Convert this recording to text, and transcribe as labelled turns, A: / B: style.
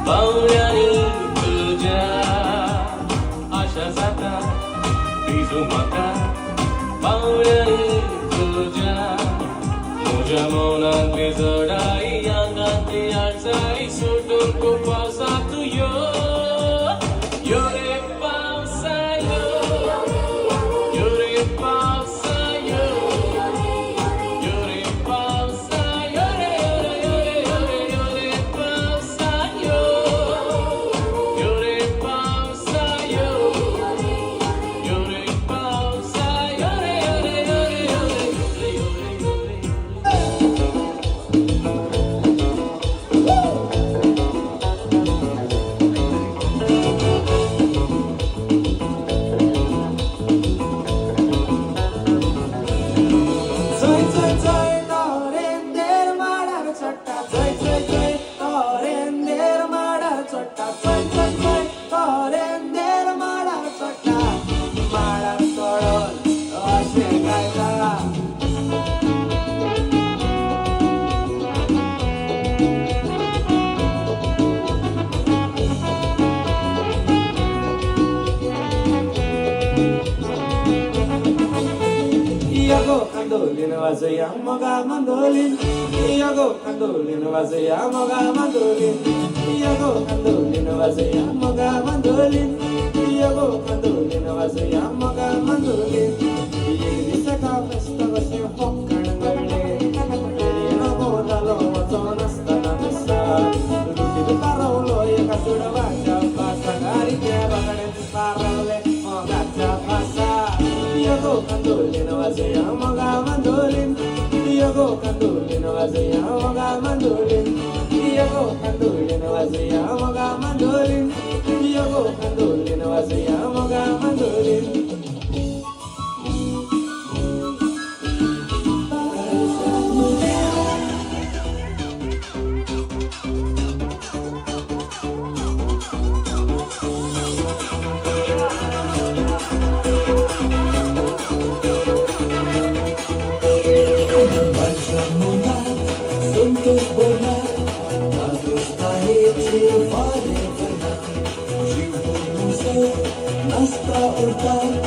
A: पावळ्यांनी तुज्या आशा जाता बिजू म्हाका पावळ्यांनी तुज्या म्हज्या मनांतली जडाई आंगांतली आळसाई सुटून खूब पावसा तूं यो यो रे पावसा यो यो रे पावसा यो यो रे पावसा यो रे यो रे यो रे यो रे यो रे पावसा यो यो रे पावसा यो यो रे पावसा यो रे यो रे यो रे यो रे यो रे यो रे यो रे.
B: चोय चोय चोय तो रेंदेर माडार चडटा, चोय चोय चोय तो रेंदेर माडार चडटा, चोय चोय चोय तो रेंदेर माडार चडटा, माडार चडोन अशें गायता. Iago candolin वाजया मोगा mandolin, Iago candolin वाजया मोगा mandolin, Iago candolin वाजया मोगा mandolin, Iago candolin वाजया मोगा mandolin. एक दीस एका फेस्त कशें फकाण घडलें, फेरयेन घोव जालो वचनासतना मिसाक, रुटीर पारवलो एका चेडवाच्या पासाक, आनी तें बांगड्यांत पारवलें मोगाच्या पासाक. Iago candolin वाजया मोगा mandolin, Iago candolin वाजया मोगा mandolin, Iago candolin वाजया मोगा mandolin, Iago candolin वाजया मोगा mandolin.
C: संतोष बोला नाजूकतायेचे फारे फरना, जीव नाचता उरता.